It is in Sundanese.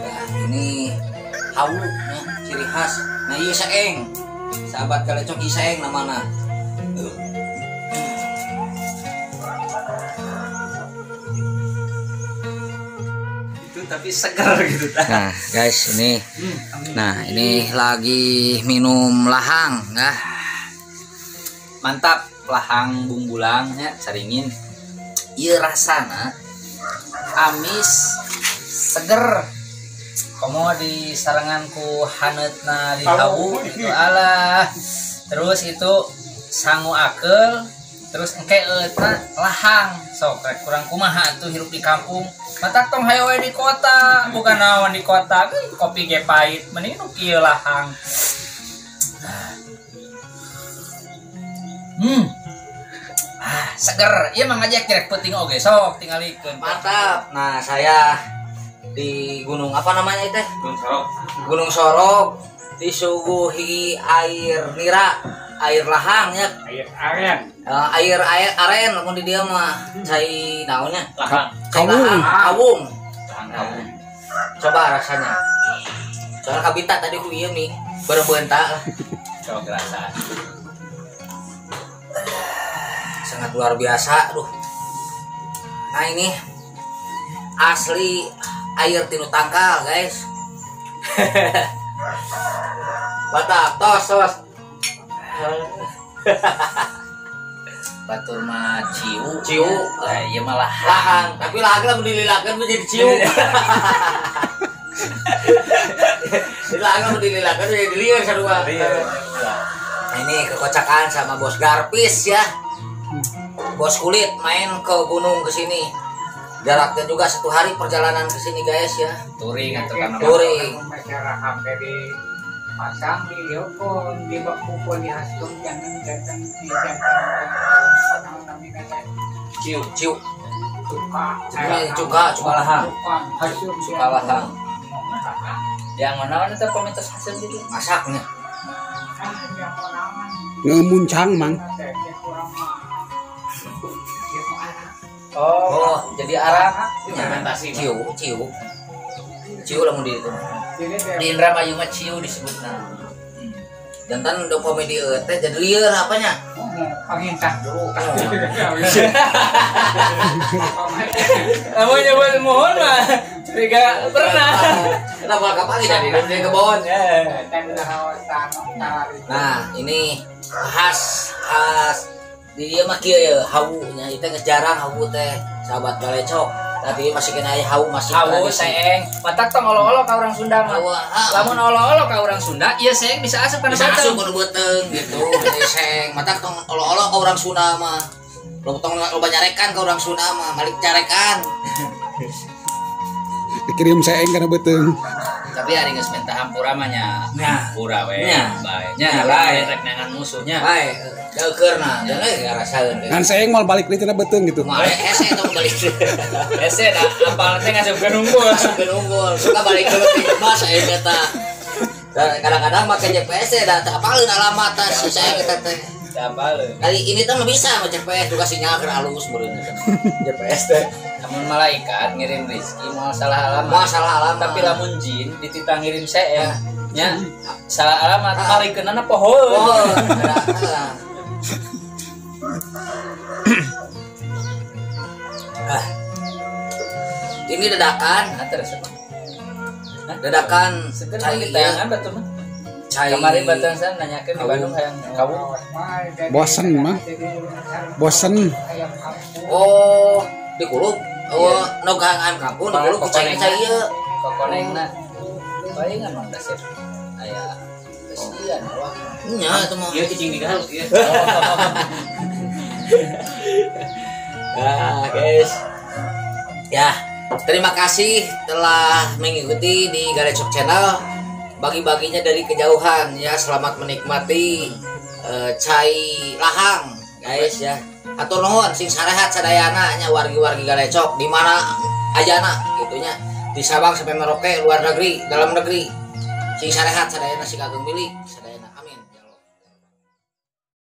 Ya, ini hawu ya, ciri khas. Nah, ieu saeng. Sahabat Galecok ieu saeng namana. Itu tapi seger gitu. Nah, guys, ini. Nah, ini lagi minum lahang, nah. Mantap, lahang bumbulangnya caringin. Ieu rasana amis seger. Komo di sarangan ku haneutna di hawu itu alah. Terus itu sangu akel, terus engke eutna lahang. Sok rek kurang kumaha atuh hirup di kampung. Matak tong hayo we di kota, bukan naon di kota, kopi ge pahit, mending nu kieu lahang. Ah, seger. Ieu mah ngajak rek peuting oge sok tingalikeun. Mantap. Nah, saya di gunung apa namanya itu? Gunung Sorog. Gunung Sorog disuguhi air nira, air lahang ya. Air aren. Air air aren lamun di dia mah cai naonnya? Lahang. Cai lahang, kawung. Lahang kawung. Coba rasanya. Soalnya kabita tadi ku ieu mi berebeunta lah. Coba rasa. Sangat luar biasa, aduh. Nah, ini asli air tinu tangkal, guys. Mantap, tos, tos. Batur mah ciu, ciu. Lah ieu mah lahang. Lahang, tapi lahang lamun dililakeun menjadi ciu. Lahang lamun dililakeun jadi lieur sarua. Nah, ini kekocakan sama Bos Garpis ya. Bos kulit main ke gunung ke sini. Jaraknya juga 1 hari perjalanan ke sini guys ya. Touring atau karena touring. Masyarakat sampai di pasang di Yopon, di Bakupon, di Hastung, jangan datang di Jakarta. Ciu, ciu. Cuka, cuka, cuka lahang. Cuka lahang. Yang mana itu komentar hasil gitu? Masaknya. Ngemuncang mang. Oh, jadi arang fermentasi. Ciu, ciu. Ciu lamun di itu. Di Indramayu mah ciu disebutna. Jantan udah komedi teh jadi lieur apanya? Pangintah dulu. Lamun nyebut mohon mah curiga pernah. Kenapa kapal jadi dari kebon? Nah, ini khas khas di dia mah kieu ya hawunya itu geus jarang hawu teh sahabat Galecok. Tapi masih kena aya hawu masih hawu seeng. Matak tong olo-olo ka urang Sunda mah. Lamun olo-olo ka urang Sunda ieu seeng bisa asup kana beuteung. Bisa asup kana beuteung gitu. Jadi seeng. Matak tong olo-olo ka urang Sunda mah. Loba tong loba nyarekan ka urang Sunda mah, balik carekan. Dikirim seeng kana beuteung. Tapi ari geus minta hampura mah nya. Hampura we. Bae. Nya lain rek neangan musuhnya. Bae. Deukeurna, dan euy ngarasaeun. Ngan seeng moal balik deui tina beuteung gitu. Moal hese eta balik. Hese da apal teh ngasupkeun unggul. Ngasupkeun unggul. Suka balik deui mas aya eta. Kadang-kadang make GPS teh da teu apaleun alamat tah si seeng eta teh. Teu apaleun. Kali ini teh mah bisa mah GPS juga sinyal keur halus meureun. GPS teh. Lamun malaikat ngirim rezeki moal salah alamat. Moal salah alamat. Tapi lamun jin dititah ngirim seeng nya salah alamat malikeunana pohoeun. Pohoeun. Ah. Ini dadakan. Dadakan cai tayangan batur mah. Cai. Kemarin baturan saya nanyakeun di Bandung hayang kawung. Bosen mah. Bosen. Oh, di kulub. Oh, nu hayang ayam kampung di kulub cai cai ieu. Kokonengna. Palingan mah dasar. Aya kesian awak. Nya itu mah. Ieu cicing di Garut ieu. Nah, guys. Ya, terima kasih telah mengikuti di Galecok Channel. Bagi-baginya dari kejauhan ya, selamat menikmati cai lahang, guys ya. Atur nuhun sing sarehat sadayana nya wargi-wargi Galecok di mana ajana gitunya. Di Sabang sampai Merauke, luar negeri, dalam negeri. Sing sarehat sadayana sing kagem milik.